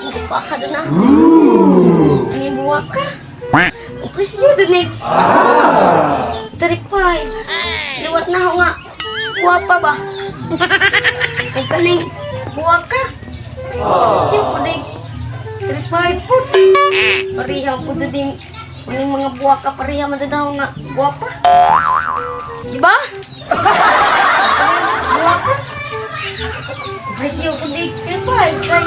Hindi pa ka doon ah. Ano yung buwak ka? Ang presyo doon eh. 35. Liwat na ako nga. Guwapa ba? Huwag ka ning buwak ka. Presyo ko din. 35 po. Pareha ko doon din. Maning mga buwak ka, pareha man doon ako nga. Guwapa. Di ba? Buwak ka. Presyo ko din. 35. Kay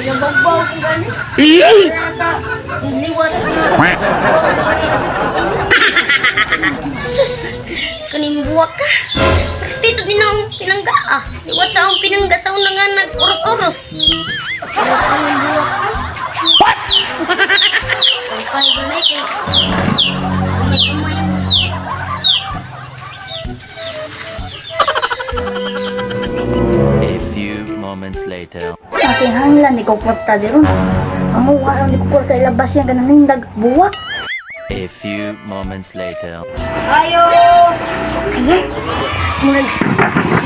Pinabagbaw ko gani. Nasa liwat nga. Buwak ko gani ang Sus! Kaning buwak ka. Dito din akong pinangga ah. Liwat sa akong pinangga sa unang nga nag-oros-oros. Kaning buwak ka. What? Pagpay gulay kay kamay-kamay. A few moments later. Aking hanglan, ikaw kwarta di ron. Ang mukha ni ko kwarta ilabas yan, ganang nindag, buwak. A few moments later. Ayo! Ay, murag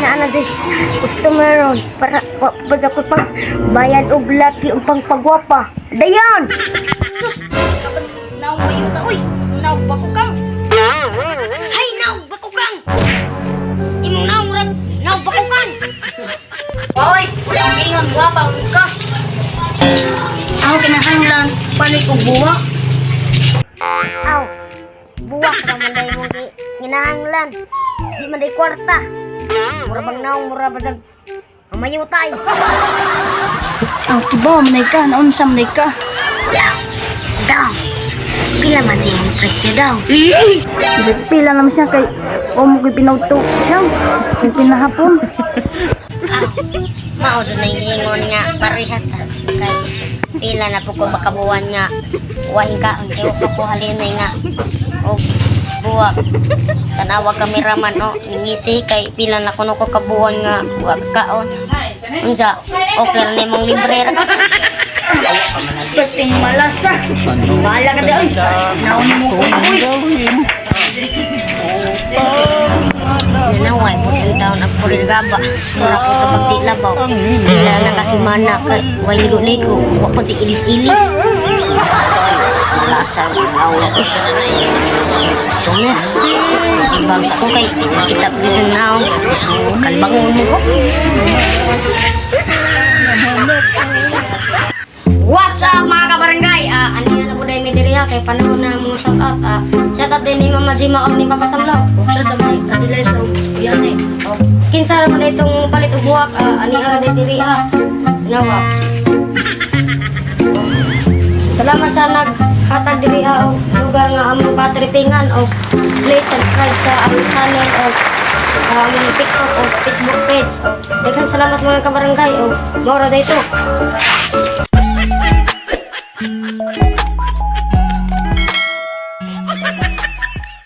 naana di customer ron para pa ko pang bayad og laki ang pangpagwapa. Dayon! Sus! Naong bayuta, uy! Naong bakukang! Hay, naong bakukang! Imong naong rag, naong bakukang! Oy, walang ingon, gwapa ka! Ako kinahanglan, palit og buwak. Aw, buwak ra man day mong ginahanglan. Di man day kwarta. Mura bang naong, mura ba dag amayutay. Ang kibaw, manay ka, naunsa manay ka. Daw. Pila man siya ang presyo daw. Pila naman siya kay o mo ko'y pinauto siya. Kay pinahapon. Ah, mao doon na ingon nga parehas ta. Kay pila na po ko makabuwan nga wahin ka ang tiyo ko halin na nga og buwak. Tanawa kameraman o ningisi kay pila na kuno ko kabuwan nga wa kaon. Unsa okay ra nimong libre ra ka. Pating malasa. Bahala ka di, oy. Naon mo ko, oy. Nanaway po ang taon ang purilgaba. Mura po sa pagtilabaw. Pila na kasi mana kay way ligo-ligo. Wa po si ilis-ilis. Malasa ang awa ko. Ito na. Ibang ko kay kita ko sa naong. Kalbangon mo ko. What's up, mga kabarangay? Ah, ano yan na po dahil may diri ha, kay panahon na mga shoutout. Ah, shoutout din ni Mama Zima o ni Papa Samlaw. Oh, siya damay, adilay sa yan eh. Oh, kinsa ra man itong palit og buwak, ah, ani ara diri ha. Nawa. Salamat sa naghatag diri ha og lugar nga among katripingan og please subscribe sa among channel og among TikTok o Facebook page. Og daghan salamat, mga kabarangay, og mao ra dito.